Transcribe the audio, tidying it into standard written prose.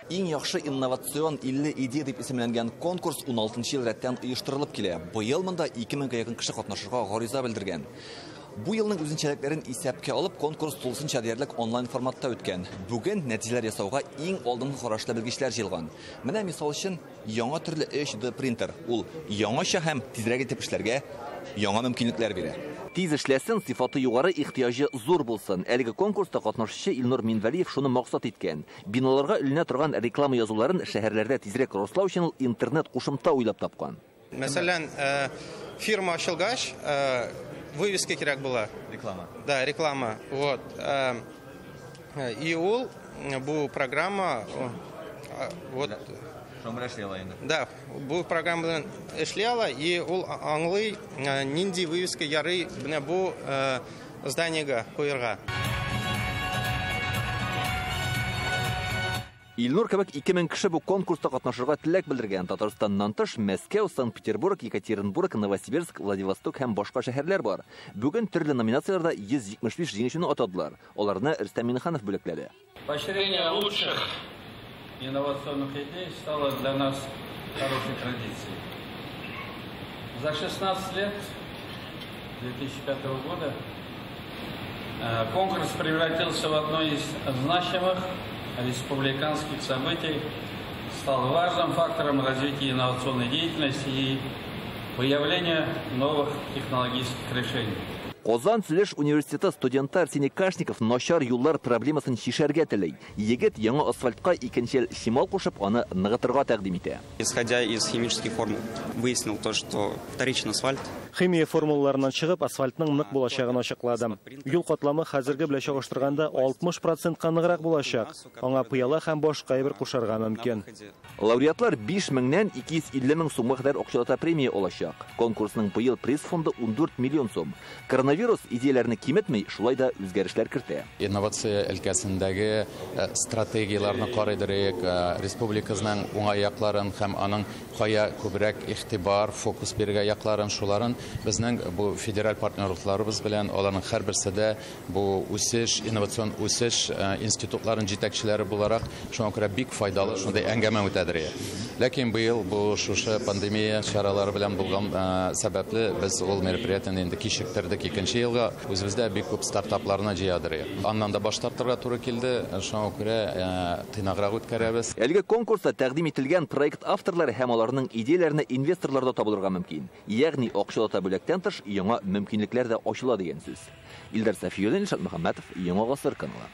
Иң яхшы инновацион 50 идея дип исемләнгән конкурс 16 ел рәттән оештырылып килә. Быел монда 2000гә якын кеше катнашырга гариза белдергән. Бу елның үзенчәлекләрен исәпкә алып, конкурс тулысынча диярлек онлайн форматта үткән. Бүген нәтиҗәләр ясауга иң алдынгы карашлы белгечләр җыелган. Менә мисал өчен яңа төрле 3D принтер. Ул яңача һәм тизрәк итеп эшләргә яңа мөмкинлекләр бирә. Тиз эшләсен, сыйфаты югары, ихтыяҗы зур булсын. Әлеге конкурста катнашучы Илнур Минвәлиев шуны максат иткән. Биналарга эленә торган реклама язуларын шәһәрләрдә тизрәк раслау өчен ул интернет кушымта уйлап тапкан. Мәсәлән, фирма ачылгач, вывеска кирәк була. Реклама. Да, реклама. Вот. И ул бу программа вот Да, бу программа белән эшли ала, и ул аңлый, нинди вывеска ярый менә бу зданиега куярга. Илнур кебек 2000 кеше бу конкурста катнашырга теләк белдергән. Татарстаннан тыш Мәскәү, Санкт-Петербург, Екатеринбург, Новосибирск, Владивосток һәм башка шәһәрләр бар. Бүген төрле номинацияләрдә 175 җиңүчене атадылар. Аларны Рөстәм Миңнеханов бүләкләде. Поощрение лучших инновационных идей стало для нас хорошей традицией. За 16 лет, 2005 года, конкурс превратился в одно из значимых республиканских событий, стал важным фактором развития инновационной деятельности и выявления новых технологических решений. Казан төзелеш университеты студенты Арсений Кашников начар юллар проблемасын чишәргә тели. Егет яңа асфальтка икенчел чимал кушып, аны ныгытырга тәкъдим итә. Исходя из химических формул, выяснил то, что вторичный асфальт. Химия формулаларыннан чыгып, асфальтның нык булачагын ачыкладым. Юл катламы хәзерге белән чагыштырганда 60%ка ныграк булачак. Аңа пыяла һәм башка әйбер кушарга мөмкин. Лауреатлар 5000-нән 250 мең сумга кадәр акчалата премия алачак. Конкурсның быел приз фонды 14 миллион сум. Коронавирус идеяләрне киметми, шулай да үзгәрешләр кертә. Инновация өлкәсендәге стратегияләрне карыйдырык, республикабызның уңай якларын һәм аның кая күбрәк игътибар, фокус бирергә якларын, шуларын безнең бу федераль партнерларыбыз белән аларның һәрберсе дә бу үсеш, инновацион үсеш институтларын җитәкчеләре буларак, шуңа күрә бик файдалы шундый әңгәмә үтәдер. Ләкин быел бу шушы пандемия чаралары белән булган сәбәпле без ул мероприятиене инде кичектердек икенче елга. Үзебездә бик күп стартапларны җыядыр. Аннан да баш тартырга туры килде, шуңа күрә тыйнаграк үткәрәбез. Әлеге конкурста тәкъдим ителгән проект авторлары һәм аларның идеяләренә инвесторлар да табылырга мөмкин. Ягъни акчалата бүләктән тыш яңа мөмкинлекләр дә ачыла дигән сүз. Илдар Сафиуллин, Илшат Мөхәммәтов, Яңа Гасыр каналы.